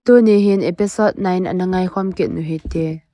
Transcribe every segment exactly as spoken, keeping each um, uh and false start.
Tuni hin episode nine ana ngaikhom kit u hite.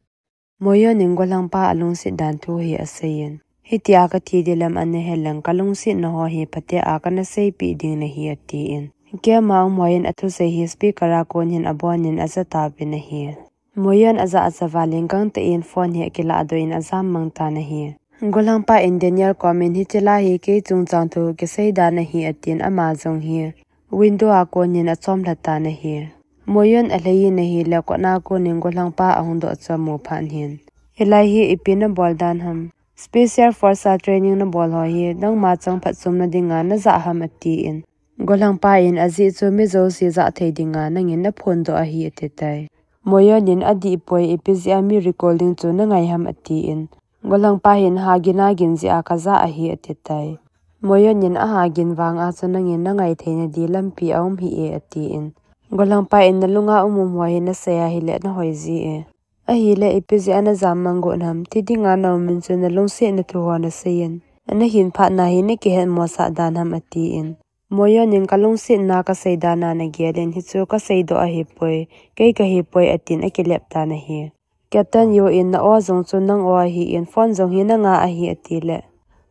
Moyon in golhangpa alungset dan thu hi aseiyin, hitia kathi ding lam ana he leng kalungsetna ho hi phatea kana seipeh ding nahi atin. Keima um hon athusei hi speaker a kon hin abonin aja tauvin ahi. Moyon aja aja valin gangtah in phone hi akiladoh in ajam mang tan ahi. Golhangpa in Daniel komin hiche la hi kei chungchang thu kisei dan ahi atin ama jong hi window a konin achom lha tan ahi. Moyon alhaiyin ahile kotna konin golhangpa ahung doh chu amu phat hin, hilai hi ipi nabol dan ham? Special Force a training nabol ho hi nangma chang phatchomna dinga najah ham atin. Golhangpa in ajeh chu mi jouse jah thei dinga nangin naphondoh ahi atitai. Moyon in adih poi, ipi jeh a mi recall ding chu nangai ham atin. Golhangpa hin hagin agin jeh a kajah ahi atitai. Moyon in ahagin vang a chu nangin nangai theina di lampi aum hih e atin. Golhangpa in nalunga um um ho hi nasei ahile nahoi ji e. Ahile ipi jeh a najam mang got ham, thi dinga naum in chu nalungsetna thu ho naseiyin, nahin phatna hi nakihetmosah dan ham atin. Moyon in kalungsetna kasei dan a nagelin hichu kaseidoh ahipoi, kei kahipoi atin akilep tan ahi. Captain Yo in na-o jong chu nang-o ahin phone jong hi nanga ahi atile,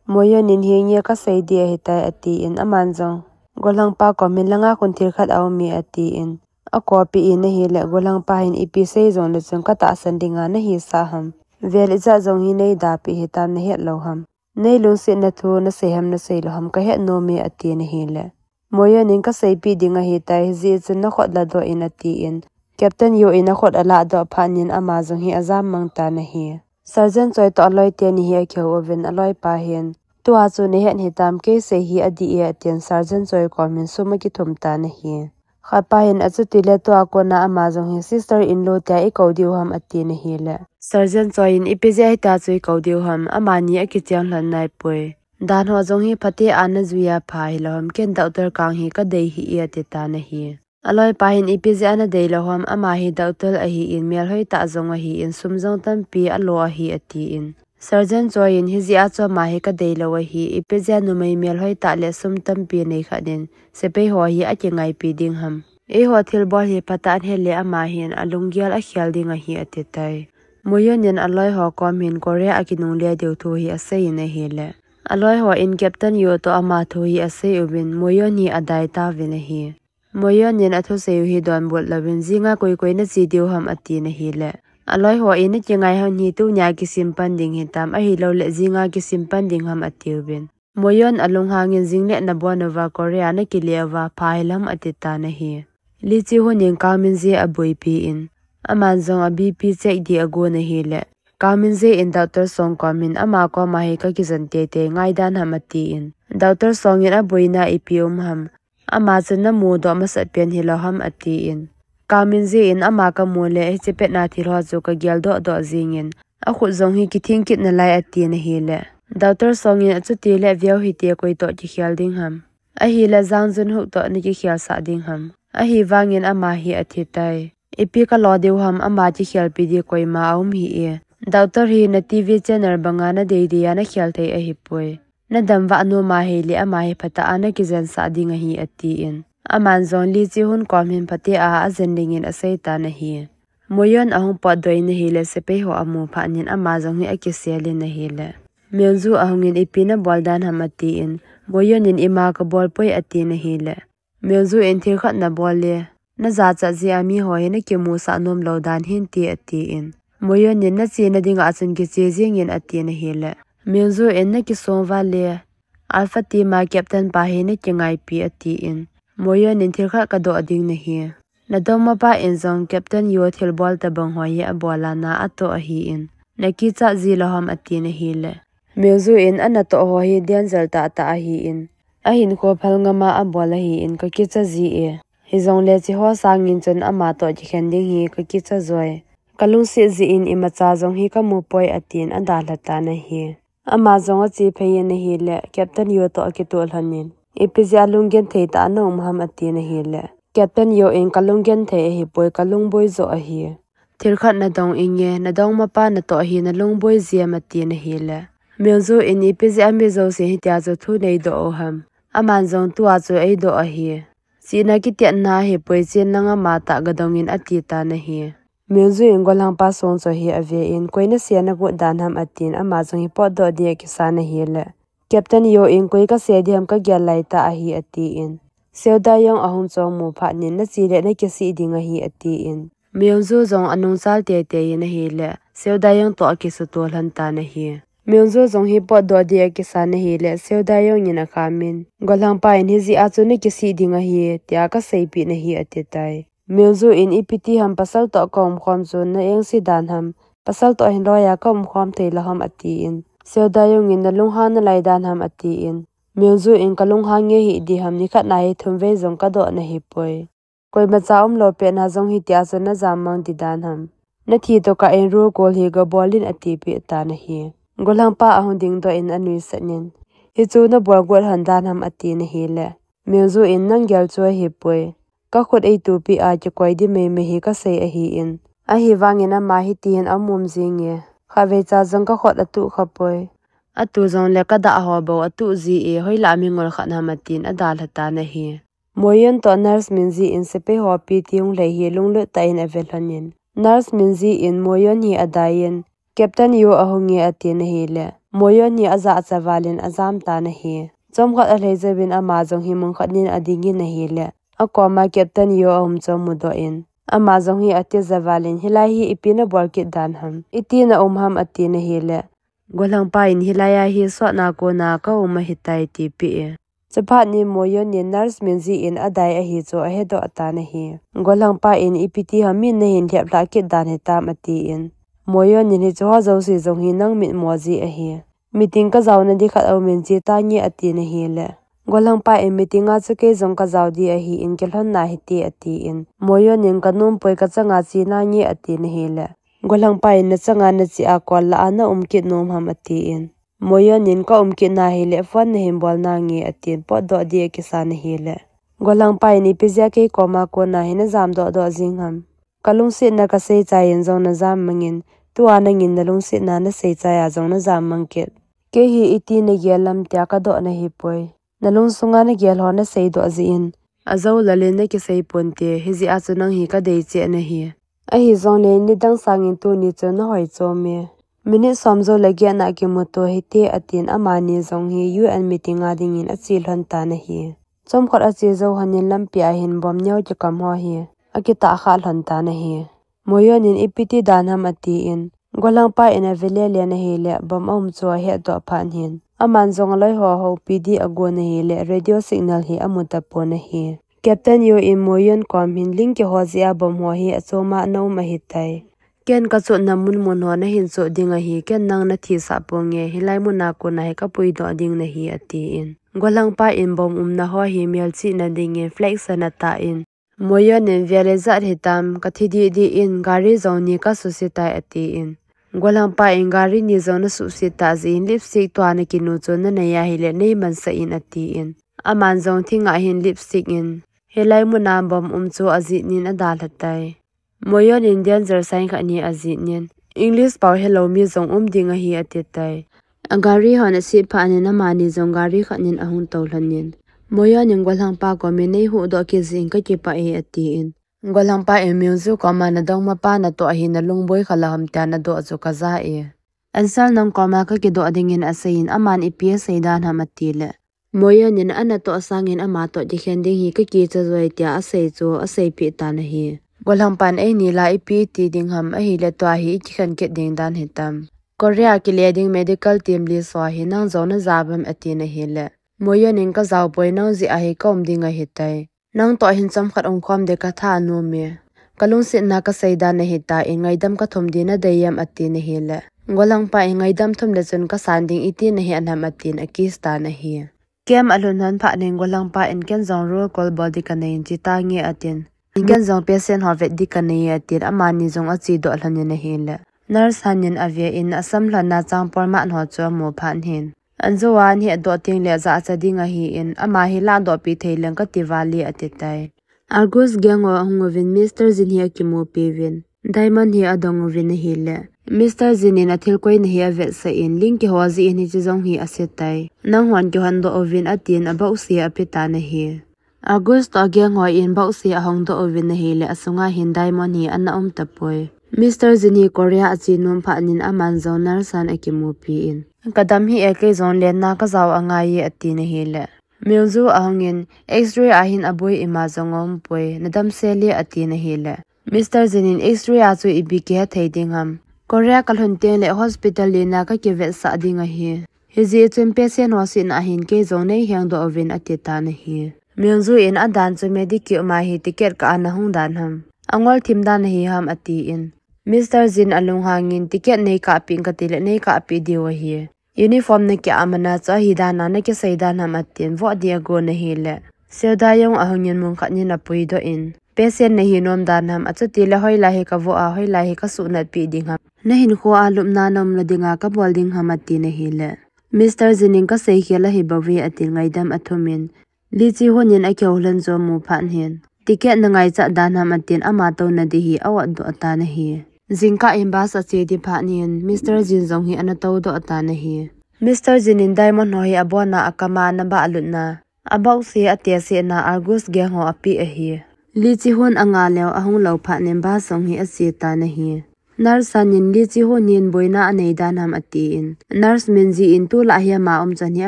Moyon in hinge kasei ding ahitai atin aman jong golhangpa komin langa khun thil khat aum e atin akoipeh in ahile golhangpa hin ipi sei jongle chun katahsan dinga nahisah ham? Vel ijat jong hi neidapeh hitam nahet lou ham? Neilungsetna thu nasei ham nasei lou ham kahet nom e atin ahile, Moyon in kaseipeh ding ahitai, hijeh chun nakhut ladoh in atin, Captain Yo in akhut alahdoh phat in ama jong hi ajam mang tan ahi. Sergeant Choi toh aloi teni hi akihou uvin aloipa hin, tua chu nahet hitam, kei sei hi adih e atin Sergeant Choi komin sum akithum tan ahi. Khatpa hin achutile tua kona ama jong hi sister in law tia ikou diu ham atin ahile, Sergeant Choi in ipi jeh a hitia chu ikou diu ham, amani akicheng lhon naipoi. Dan ho jong hi phatea najuiya pha hilou ham, ken doctor kang hi kadei hih e ati tan ahi. Aloipa hin ipi jeh a nadei lou ham, ama hi doctor ahin, melhoi tah jong ahin, sum jong tampi alo ahi atin. Sergeant Choi in hijeh a chu ama hi kadei lou ahi, ipi jeh a numei melhoi tah le sum tampi nei khat in sepai ho hi akingaipi ding ham? Eiho thilbol hi phatah in hele ama hin alunggel akhel ding ahi atitai. Moyon in aloi ho kom hin Korea akinungle diu thu hi aseiyin ahile, aloi ho in Captain Yo toh ama thu hi asei uvin Moyon hi adai tauvin ahi. Moyon in athusei u hi donbut louvin, jinga koi koi nache diu ham atin ahile, aloi ho in nakingai hon hi tunia kisim pan ding hitam, ahiloule jinga kisim pan ding ham atiuvin. Moyon alunghangin, jingle nabon uva Korea nakile uva pha hilam ati tan ahi. Lee Chi Hun in Kang Min Jae abuipi in, aman jong a BP check ding agon ahile, Kang Min Jae in Doctor Song komin ama koma hi kakijen teitei, ngaidan ham atin. Doctor Song in abuina ipi um ham, ama chun namudoh masat pen hilou ham atin. Kang Min Jae in ama kamu le hiche pet na thil ho chu kageldoh doh jengin, akhut jong hi kithing kit nalai atin ahile, Doctor Song in achutile veu hite, koi toh kikhel ding ham? Ahile Jang Jun Hyuk toh nakikhelsah ding ham? Ahivangin ama hi athitai. Ipi kalo diu ham, ama kikhelpi ding koima aum hih e. Doctor hi na TV channel banga nadei dei a nakhel thei ahipoi. Nadam vah nom ahile ama hi phatah a nakijensah ding ahi atin. Aman jong Lee Chi Hun kom hin phatea ajen dingin asei tan ahi. Moyon ahung potdoh in ahile sepai ho amu phat in ama jong hi akiselin ahile, Myung Ju ahungin ipi nabol dan ham atin, Moyon in ima kabol poi atin ahile, Myung Ju in thil khat nabol le, najachat jeh a miho hi nakimusah nom lou dan hin ti atin, Moyon in nachena dinga chun kiche jengin atin ahile, Myung Ju in nakisong val le, Alpha Team a Captain pa hi nakingaipi atin, Moyon in thil khat kadoh ding nahi. Nadongmapa in jong Captain Yo thilbol tobang ho hi abol a na atoh ahin, nakichat ji lou ham atin ahile, Myung Ju in anatoh ho hi danger tahtah ahin, ahinkho phal ngama abol ahin, kakichat ji e. Hijongle hiche ho sangin chun ama toh kikhen ding hi kakichat joi. Kalungset jeh in imacha jong hi kamu poi atin adalha tan ahi. Ama jong ache phei in ahile, Captain Yo toh akitoh lhonin, ipi jeh a lunggenthei tah a naum ham atin ahile, Captain Yo in kalunggenthei ahipoi, kalungboi joh ahi. Thil khat nadong inge, nadongmapa natoh hi nalungboi jiem atin ahile, Myung Ju in ipi jeh a mi jousen hitia chu thu neidoh u ham? Aman jong tua chu eidoh ahi. Chihna kitiatna ahipoi, chen lang ama tah gadong in ati tan ahi. Myung Ju in gollhangpa song chu hi ave in, koi nasei nagot dan ham atin, ama jong hi potdoh dia akisan ahile. Captain Yo in koi kasei ding ham kagel lai tah ahi atin. Seo Dae Young ahung chom mu phat in, nache le nakisih ding ahi atin. Myung Ju jong anungchal teitei in ahile, Seo Dae Young toh akisuto lhon tan ahi. Myung Ju jong hi potdoh dia akisan ahile, Seo Dae Young in akham in, gollhangpa in hijeh a chu nakisih ding ahi, tia kaseipeh nahi ati tai. Myung Ju in ipi ti ham pasal toh kaumkhom chu na engse dan ham, pasal toh hin loi a kaumkhom thei lou ham atin. Seo Dae Young in nalunghang nalai dan ham atin. Myung Ju in kalunghang nge hiding ham, nikhat na hi thumvei jong kadoh nahipoi. Koimacha umlou pet na jong hitia chu najam mang ding dan ham. Nathi tokah in roll call hi gabol in atipeh tan ahi. Gollhangpa ahung dingdoh in anuisat in, hichu nabol got lhon dan ham atin ahile. Myung Ju in nangel chu ahipoi. Kakhut eitupi a kikoi ding meimei hi kasei ahin. Ahivangin ama hiti hin aum um jinge. Khatvei cha jong kakhut atuh khapoi. Atu jongle kadah ho bou atuh ji e, hoilah mingol khat ham atin adalha tan ahi. Moyon toh Nurse Minji in sepai ho PT hung lhai hi lunglut tah in ave lhon in. Nurse Minji in Moyon hi adai in, Captain Yo ahung e atin ahile. Moyon hi ajahcha val in ajam tan ahi. Chomkhat alhai jouvin ama jong hi mun khat in ading in ahile. Akoma Captain Yo aum chu amudoh in. Ama jong hi atija val in, hilai hi ipi nabol kit dan ham. Iti naum ham atin ahile. Gollhangpa in hilai a hi sotna kona kaum ahitai tipeh e. Chuphat in Moyon in Nurse Minji in adai ahi chu ahedoh tan ahi. Gollhangpa in ipi ti ham min nahin lheplhah kit dan hitam atin. Moyon in hichu ho jouse jong hi nang mitmo jeh ahi. Meeting kajaona ding khat aum in che tange atin ahile. Gollhangpa in meeting a chu kei jong kajao ding ahin kilhonna hite atin. Moyon in kanom poi kachanga che nange atin ahile. Gollhangpa in nachanga nache a kol lah a naum kit nom ham atin. Moyon in kaum kit nahile phone nahin bol nange atin potdoh dia akisan ahile. Gollhangpa in ipi jeh a kei koma kona hi najam dohdoh jing ham. Kalungsetna kasei chai in jong najam mang in, tua nangin nalungsetna nasei chai a jong najam mang kit. Kei hi iti nagel lam tia kadoh nahipoi. Nalungsunga nagel ho naseidoh jeh in. Ajou lal in nakisei ponte, hijeh a chu nang hi kadei cheh nahi. Ahijongle nidang sangin tuni chu nahoi chom e. Minute som jou le get na kimuto hite atin amani jong hi U N meeting a dingin ache lhon tan ahi. Chomkhat ache jou lhon in lampi a hin bomb neo kikam ho hi akitah kha lhon tan ahi. Moyon in ipi ti dan ham atin, gollhangpa in ave lele in ahile bomb aum chu ahetdoh phat in. Aman jong aloi ho houpi ding agon ahile radio signal hi amu tapon ahi. Captain Yo in Moyon kom hin ling kiho jeh a bomb ho hi achom a naum ahitai. Ken kachotna mun mun ho nahin chot ding ahi, ken nang nathisah ponge, hilai mun a kona hi kapuidoh ding nahi atin. Gollhangpa in bomb umna ho hi melchihna dingin flex ana tah in. Moyon in vel ijat hitam, kathi didi in, gari jong ni kasuse tai atin. Gollhangpa in gari ni jong nasuse tah jeh in lipstick tua nakinu chu nanei ahile neimansah in atin. Aman jong thing a hin lipstick in, hilai mun a bomb um chu ajih in adalha tai. Moyon in danger sign khat hi ajih in, English pao helou mi jong um ding ahi ati tai. Agari hon aset phat in amani jong gari khat in ahung tou lhon in. Moyon in gollhangpa kom in neihuhdoh kit jeh in kakipah e atin. Gollhangpa in Myung Ju koma nadongmapa natoh ahi nalungboi kha lou ham tia nadoh chu kaja e. Answer nang koma kakidoh dingin asei in aman ipi asei dan ham atile. Moyon in anatoh sangin amatoh kikhen ding hi kakicha joi tia asei chu aseipeh tan ahi. Gollhangpan eini la ipi iti ding ham ahile tua hi ikikhen kit ding dan hitam. Korea kile ding medical team list ho hi nang jong naja uvem atin ahile. Moyon in kajao poi nang jeh a hi kaum ding ahitai. Nang toh hin chomkhat umkhom ding katha anom e. Kalungsetna kasei dan ahitai ngaidam kathum ding nadei em atin ahile. Gollhangpa in ngaidam thum le chun kasan ding iti nahi anam atin akiss tan ahi. Camp alhun lhon phat in gollhangpa in ken jong roll call bol ding kanei in che tange atin. Ken jong patient ho vet ding kanei e atin amani jong achedoh lhon in ahile. Nurse han in ave in asam lhonna chang polmat ho chu amu phat in. Anjo a ahetdoh tengle jahcha ding ahin ama hi ladohpi thei leng kati val e ati tai. Argus gang ho ahung uvin Mister Jin hi akimupi uvin. Diamond hi adong uvin ahile. Mister Jin in athil koina hi avetsah in, ling kiho jeh in hiche jong hi ase tai. Nanghon kihondoh uvin atin abouseh ape tan ahi. August toh agang ho in box hi ahong doh uvin ahileh asunga hin diamond hi ana um tapoi. Mister Jin hi Korea ache nom phat in aman jong nurse in akimupi in, "Kadam hih e, kei jong lenna kajao angai e," atin ahileh Myung Joo ahung in, "X-ray a hin aboi ima jong aumpoi, nadam sel e," atin ahileh Mister Jin in, "X-ray a chu ipi kihe thei ding ham? Korea kalhun teng leh hospital len a kakivetsah ding ahi. Hijeh chun patient ho sihna a hin kei jong nei hengdoh uvin," ati tan ahi. Myung Joo in, "Adan chu Medicube ma hi ticket kah a nahung dan ham? Angol thim dan ahi ham?" atin. Mister Jin alunghang in, "Ticket nei kahpeh in kati leh nei kahpeh diu ahi. Uniform nakeh a mana chu ahi dan a nakisei dan ham?" atin voh ding agon ahileh Seo Dae Young ahung in mun khat in apuidoh in, "Patient nahi nom dan ham? Achuti leh hoilai hi kavoh a, hoilai hi kasuhnat peh ding ham? Nahinkho a lupna naum lou ding a kabol ding ham?" atin ahileh Mister Jin in, "Kasei khel ahi bouve," atin ngaidam athum in, Lee Ji Hoon in akihoulim chu amu phat in, "Ticket nangaichat dan ham?" atin ama touna ding hi a-ot doh tan ahi. Jingkah in bus ache ding phat in Mister Jin jong hi ana toudoh tan ahi. Mister Jin in diamond ho hi abon a akam a ana bah lut in, a box hi ateseh in Argus gang ho apeh ahi. Lee Ji Hoon anga leh ahung lou phat in bus jong hi ache tan ahi. Nurse in, "Lee Ji Hoon hin boina anei dan ham?" atin. Nurse Min Ji in, "Tulai hi ama umchan hi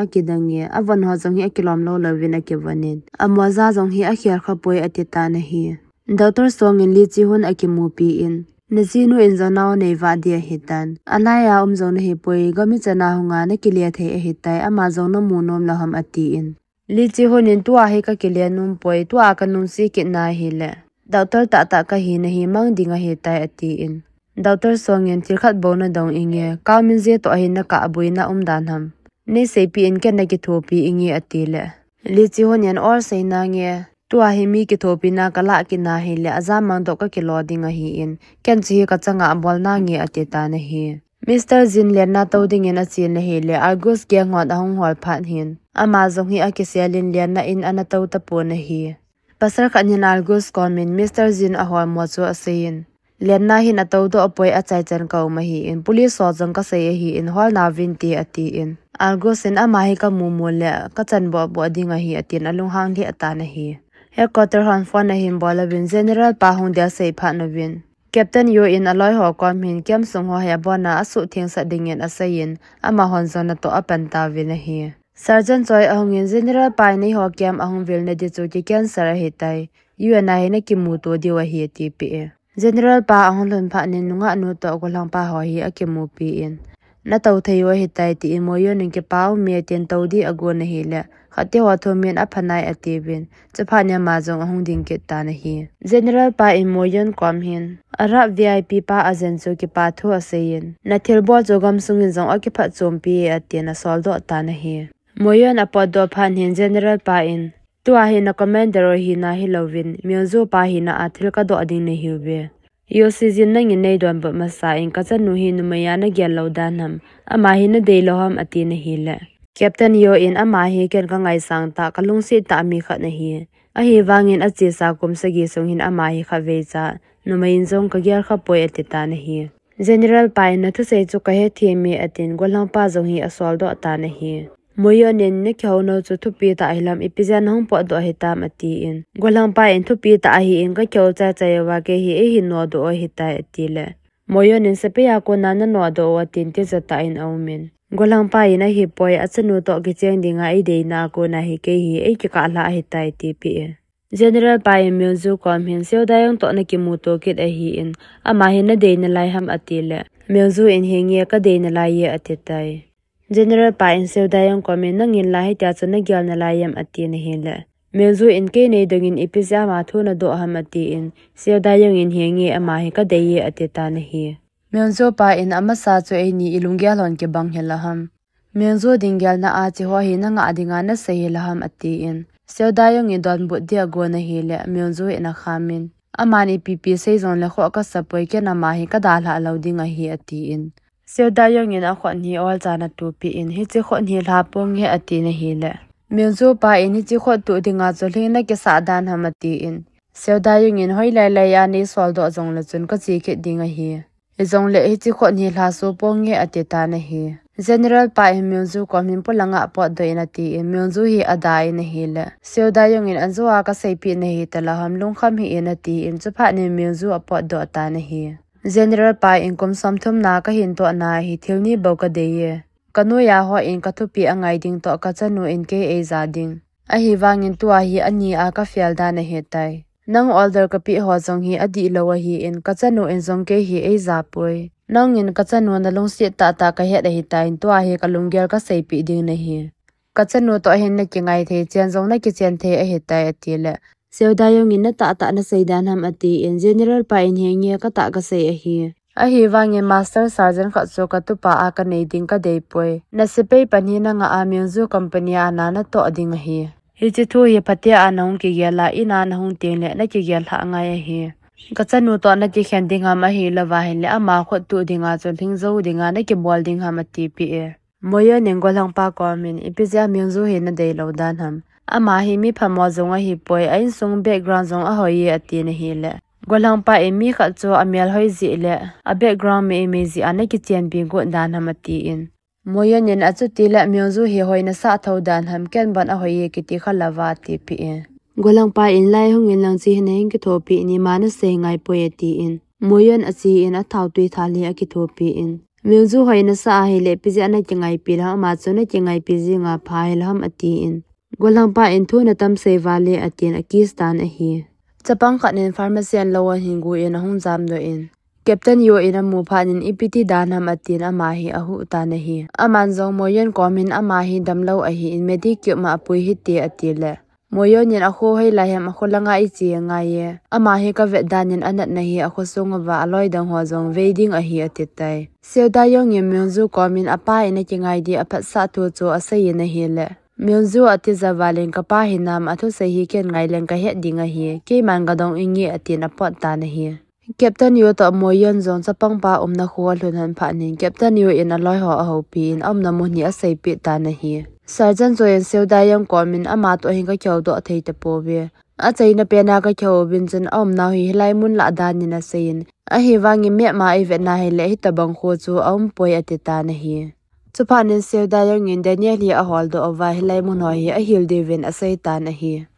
akidang e, avon ho jong hi akilom lou lou vin akivon in, amoja jong hi akhel khapoi," ati tan ahi. Doctor Song in Lee Ji Hoon akimupi in, "Najinu in jong nao anei vah ding ahitan. Alai a um jong nahipoi, gam ichan a hung a nakile thei ahitai, ama jong namu nom lou ham?" atin. Lee Ji Hoon in, "Tua hi kakile nompoi, tua kanungse kit na ahileh doctor tahtah kahi nahi mang ding ahitai," atin. Doctor Song in, "Thil khat bou nadong inge, Kao Min Jae toh ahin nakah a boina um dan ham? Neiseipeh in, ken nakithopi inge," atileh Lee Ji Hoon in, "Ol sei nange, tua hi mi kithopina kalah kit na ahileh ajamang doh kakilo ding ahin, ken chu hi kachang a abol nange," ati tan ahi. Mister Jin lenna tou ding in ache in ahileh Argus gang hon ahung hol phat in, ama jong hi akisel in lenna in ana tou tapon ahi. Pasal khat in Argus kom in Mister Jin aholmo chu asei in, "Lenna hin atoudoh poi, achaichan ka um ahin, police ho jong kasei ahin, hol nauvin te," atin. Argus in, "Ama hi kamu mu leh kachan bohboh ding ahi," atin alunghang lheh tan ahi. Headquarter hon phone ahin bol uvin, General pa hung ding asei phat uvin, Captain Yo in aloi ho kom hin camp sung ho hi abon a asuhtheng sah ding in asei in, amahon jong natoh apan tauvin ahi. Sergeant Choi ahung in, "General pa in eiho camp ahung vil na ding chu kicancel ahitai. U N a hi nakimuto diu ahi," atipeh e. General pa ahung lhun phat in nungah nu toh gollhang pa ho hi akimupi in, "Natou thei u ahitai," tin Mo Yeon in, "Kipa aume," tin tou ding agon ahileh, "Khat te ho thum in aphanai," atiuvin, chuphat in ama jong ahung ding kit tan ahi. General pa in Mo Yeon kom hin, "Arab V I P pa ajen chu kipa thu asei in, nathilbol chu gamsung in jong akiphatchompi e," atin asoldoh tan ahi. Mo Yeon apotdoh phat in General pa in, "Tua hi na commander u hina hilouvin, Myung Joo pa hina a thil kadoh ding nahiuve. Yo Si Jin, nangin neidonbut masa in kachanu hi numei a nagel lou dan ham, ama hi nadei lou ham?" atin ahileh, Captain Yo in, "Ama hi ken kangaisang tah, kalungset tah mi khat ahi. Ahivangin achesa kum sagi sung hin ama hi khatvei cha numei in jong kagel khapoi," ati tan ahi. General pa in, "Nathusei chu kahethem e," atin gollhang pa jong hi asoldoh tan ahi. Mo Yeon in, "Nakihou nau chu thupi tah ahilam, ipi jeh a nahung potdoh ahitam?" atin. Gollhang pa in, "Thupi tah ahin, kakihou chaichai uva kei hi eihin nodoh u ahitai," atileh, Mo Yeon in, "Sepai a kona nanodoh u?" atin tija tah in aum in, gollhang pa in, "Ahipoi, achanu toh kicheng dinga eideina a kona hi kei hi eikikah lha ahitai," atipeh e. General pa in Myung Joo kom hin, "Seo Dae Young toh nakimuto kit ahin, ama hi nadei nalai ham?" atileh, Myung Joo in, "Henge, kadei nalai e," atitai. General pa in Seo Dae Young kom in, "Nangin la hitia chu nagel nalai em?" atin ahileh, Myung Joo in, "Kei neidong in ipi jeh a ama thu nadoh ham?" atin, Seo Dae Young in, "Henge, ama hi kadei e," ati tan ahi. Myung Joo pa in, "Amasa chu eini ilunggel hon kibang hila ham? Myung Joo ding gelna a hiche ho hi nangah dinga nasei hila ham?" atin, Seo Dae Young in donbut ding agon ahileh, Myung Joo in akham in, "Aman ipi pi sei jongleh khoh kasapoi, ken ama hi kadalhah lou ding ahi," atin, Seo Dae Young in akhut hi olchan atupeh in, "Hiche khut hi lha ponge," atin ahileh, Myung Joo pa in, "Hiche khut tuh dinga chu lhing nakisah dan ham?" atin, Seo Dae Young in, "Hoilai lai a neisoldoh jongleh chun kache kit ding ahi. Hijongleh hiche khut hi lha soh ponge," ati tan ahi. General pa in Myung-ju kom hin polanga apotdoh in atin, Myung-ju hi ada in ahile, Seo Da-young in ajo a kaseipeh nahi talou ham, lungkham hih in atin, chuphat in Myung-ju apotdoh tan ahi. General pa in kum somthum na kahin tohna hi thil ni bou kadei e. Kanoiya hon kathupeh angai ding toh kachanu in kei eija ding. Ahivangin tua hi ani a kafel dan ahitai. Nang order kapeh ho jong hi adihlou ahin, kachanu in jong kei hi eija poi. Nangin kachanu nalungset tahtah kahet ahitan, tua hi kalunggel kaseipeh ding nahi. Kachanu toh hin nakingai thei, chen jong nakichen thei ahitai, atile, Seo Da-young in natahtah nasei dan ham, atin, General pa in henge katah kasei ahi. Ahivangin Master Sergeant khat chu katupa a kanei ding kadei poi. Nasepai pan hi nanga a Myung-ju company a na natoh ding ahi. Hiche thu hi phatea nahung kigel a, in a nahung tengle nakigel lhah ngai ahi. Kachanu toh nakikhen ding ham, ahilou va ahile ama khut tuh dinga chun lhingjou dinga nakibol ding ham, atipeh e. Moyon in gollhangpa kom in, ipi jeh a Myung-ju hi nadeilou dan ham. Ama hi mi phamo jong ahipoi, a insung background jong ahoi e, atin ahile, gollhangpa in mi khat chu amel hoi jeh le a background meimei jeh a nakichenpi got dan ham, atin. Moyon in achuti le Myung-ju hi hoi nasah thou dan ham, ken bon ahoi e kiti kha lou va, atipeh e. Gollhangpa in lai hung in lang chi hin nahin kithopi in, ima nasei ngai poi, atin. Moyon achi in athao tui thal hi akithopi in, Myung-ju hoi nasah ahile ipi jeh a nakingaipi lou ham, ama chu nakingaipi jing a pha hilou ham, atin. Gollhangpa in thu natam sei vale, atin akiss tan ahi. Chapang khat in pharmacy a lou ahin go in ahung jamdoh in, Captain Yo in amu phat in ipi ti dan ham, atin ama hi ahuh tan ahi. Aman jong Moyon kom in ama hi damlou ahin, Medicube ma apui hite, atile, Moyon in akho hoilai ham, akho langa iche angai e. Ama hi kavet dan in anatna hi akho sung uva aloi dang ho jong vei ding ahi, atitai. Seo Da-young in Myung-ju kom in apa in akingai di aphatsah thu chu asei in ahile, Myung-ju atija val in, kapa hinam, athusei hi ken ngai leng kahet ding ahi, keiman kadong inge, atin apot tan ahi. Captain Yo toh Moyon jong chapangpa umna kho alhun lhon phat in, Captain Yo in aloi ho ahoupi in aumna mun hi aseipeh tan ahi. Sergeant Choi in Seo Da-young kom in ama toh hin kakihoudoh thei tapouve. Achaina pen a kakihou uvin chun aumnau hi hilai mun lah dan in asei in, ahivangin map ma ivet na hile hitobang kho chu aumpoi, ati tan ahi. Chuphat in Seo Da-young in Daniel hi aholdoh uva hilai mun ho hi ahil diuvin asei tan ahi.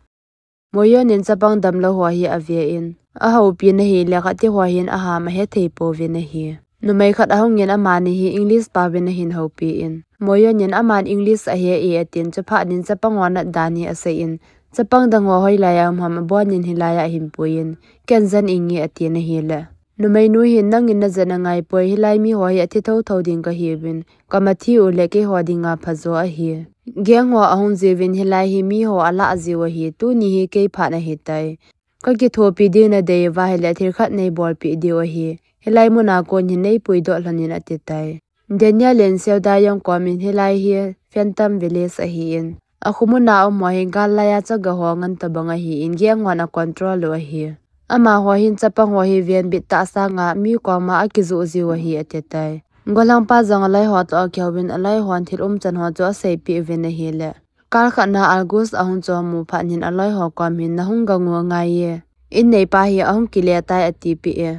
Moyon in chapang damlou ho hi ave in, ahoupi in ahile khat ti ho hin aham ahethei pouvin ahi. Numei khat ahung in amani hi English paovin ahin houpi in, Moyon in aman English ahe e atin, chuphat in chapang ho nat dan hi asei in, chapang dang ho hoilai a um ham, abon in hilai a ahin pui in, ken jen inge atin ahile, numeinu hin nangin najen angai poi, hilai mi ho hi athi thotho ding kahiuvin, kamathi u le keiho dinga phajo ahi. Gang ho ahung jiuvin hilai hi mi ho alah jiu ahi, tuni hi kei phat ahitai. Kakithopi ding nadei uva ahile thil khat neibolpeh diu ahi. Hilai muna kon hin neipuidoh lhon in atitai. Daniel in Seo Da-young kom in hilai hi Phantom Village ahin, akho muna um ho hi gal lai a chaga ho ngen tobang ahin, gang hon acontrol u ahi. Amaho hin chapang ho hi venbit tah sanga mi koma akijoh jiu ahi atitai. Gollhangpa jong aloi ho toh akihouvin aloi hon thil umchan ho chu aseipeh uvin ahile, kal khat na Argus ahung chomu phat in aloi ho kom hin nahung gang u angai e. In neipa hi ahung kile tai atipeh e.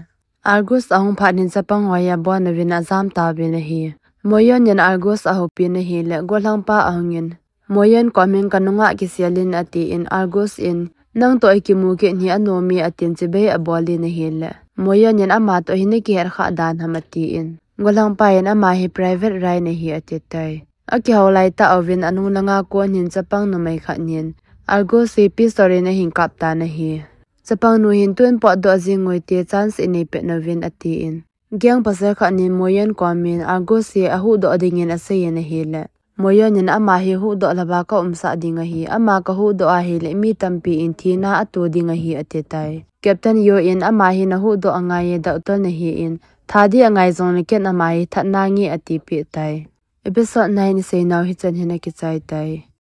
Argus ahung phat in chapang ho hi abon uvin ajam tauvin ahi. Moyon in Argus ahoupi in ahile gollhangpa ahung in, Moyon kom in kanungah kisel in atin, Argus in, nang toh ikimu kit hi anom e atin chibai abol in ahile, Moyon in ama toh hi nakihet khah dan ham atin, gollhangpa in ama hi private line ahi atitai. Akihou laitah uvin anung langa kon hin chapang numei khat in Argus hi pistol in ahin kap tan ahi. Chapang nu hin tun potdoh jing u hite, chance inei pet nauvin atin. Gang pasal khat in Moyon kom in Argus hi ahuhdoh dingin asei in ahile, Moyon in ama hi huhdoh louva kaumsah ding ahi, ama kahuhdoh ahile mi tampi in thina ato ding ahi atitai. Captain Yo in ama hi nahuhdoh angai e, doctor nahin, that ding angai jongle ken ama hi that nange atipeh tai. Episode nine iseinau hichan hin akichai tai.